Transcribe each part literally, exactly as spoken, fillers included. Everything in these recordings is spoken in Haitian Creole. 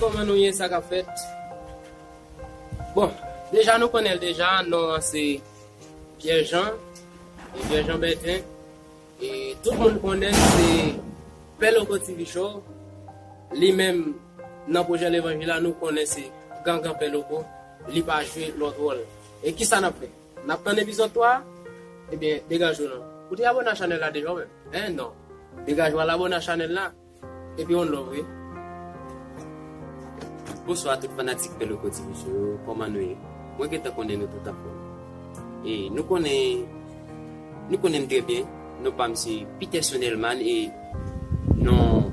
Kòman nou ye, sa k ap fèt? Bon, deja nou konnen l deja, non an se Pierre Jean, e Pierre Jean Bertin, e tout moun konnen se Pè Loko T V Show, li menm nan pwojè levanjil la, nou konnen se Gangan Pè Loko, li pa jwe lòt wòl. E kisa n ap fè? N ap tann epizòd twa? Ebyen, degaje w non. Ou te abòne a chanèl la deja ou menm? Hein, non. Degaje w al abòne a chanèl la. Epi one love, wi. Bonswa tout fanatik Pè Loko T V Show yo, kòman nou ye? Mwen gentan konnen nou tout anfòm. E nou konnen, nou konnen m trè byen. Non pa m se Peterson Elman e non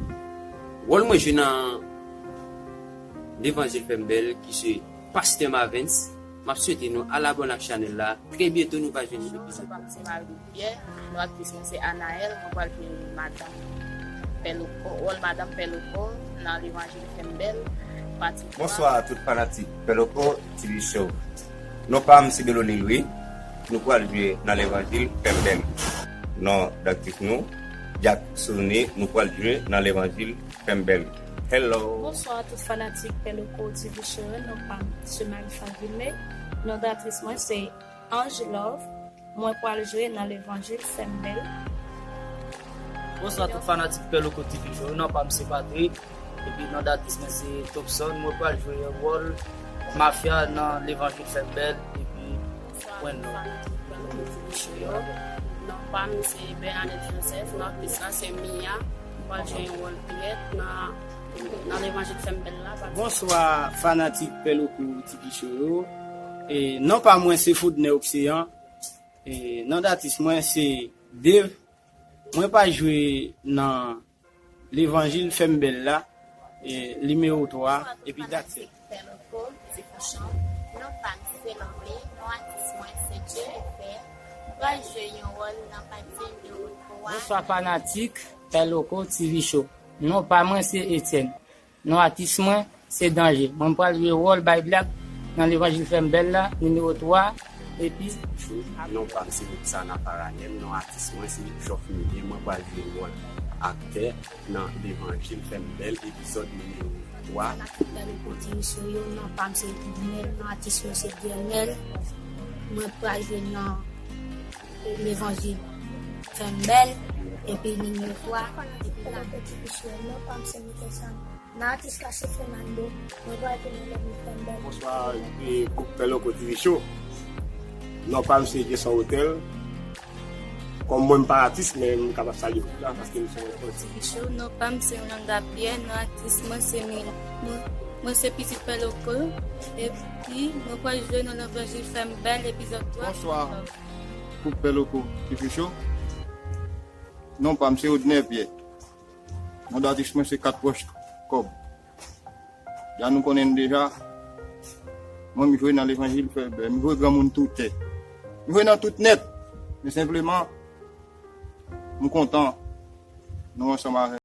wòl mwen jwe nan Levanjil Fè m Bèl ki se Pastè Mavens. M ap swete nou al abòne ak chanèl la. Trè byento nou va jwenn yon epizòd. Pierre, non aktris mwen se Anaël, mwen pral jwe madanm Pè Loko, wòl madanm Pè Loko nan Levanjil Fè m Bèl, pati twa. Bonswa tout fanatik Pè Loko T V Show. Non pa m se Belony Louis, nou pral jwe nan Levanjil Fè m Bèl. Non daktris nou, Jack Souni, nou pral jwe nan Levanjil Fè m Bèl. Hello. Bonswa tout fanatik Pè Loko T V Show, non pa m se Marie Faville, non datris mwen se Ange Love, mwen pral jwe nan Levanjil Fè m Bèl. Bonswa tout fanatik Pè Loko T V Show, non pa m se Patrick, epi non datris mwen se Topson, mwen pral jwe yon wòl mafya nan Levanjil Fè m Bèl, epi Bonswa tout fanatik Pè Loko T V Show yo, non pa m se Bernadette Joseph, non aktris la se Mia, mwen pral jwe yon wòl Pierre nan, nan Levanjil Fè m Bèl la. Bonswa fanatik Pè Loko T V Show yo, e non pa mwen se Foudnè Oxéan, e non datis mwen se Dave, mwen pral jwe nan Levanjil Fè m Bèl la, e nimewo twa, epi datse. Pè Loko T V Show, non pa m se Love, non atis mwen se Jennifer, mwen pral jwe yon wòl nan pati nimewo twa. Bonswa fanatik Pè Loko T V Show, non pa mwen se Etienne. Non atis mwen se Danje. Mwen pral jwe wòl bay blag nan Levanjil Fè m Bèl la, nimewo twa, epi non pa m se Roxana Paranel, non atis mwen se Joff Milien, mwen pral jwe wòl aktè nan Levanjil Fè m Bèl, epizòd nimewo twa. Fanatik Pè Loko T V Show yo, non pa m se Dionel, non atis mwen se Dionel, mwen pral jwe nan Levanjil Fè m Bèl, epi nimewo twa, epi la. Fanatik Pè Loko T V Show, non pa m se Mickelson. Nan atis la se Fernando, mwen pral jwe nan Levanjil Fè m Bèl. Bonswa, e, koup Pè Loko T V Show. Non pa m se Jason Hotel. Kòm mwen m pa atis, men m kapab salye koup la paske m se yon atis. T V Show, non pa m se Yolanda Pierre, non atis mwen se Mila. Mwen, mwen se pitit Pè Loko, epi mwen pral jwe nan Levanjil Fè m Bèl, epizòd twa. Bonswa, koup Pè Loko T V Show. Non pa m se Odner Pierre. Non datis mwen se Kat Wòch Kòb. Jan nou konnen l deja, mwen m jwe nan Levanjil Fè m Bèl, m jwe granmoun toutè. M jwe nan tout nèt. Men senpleman, m kontan nou ansanm avè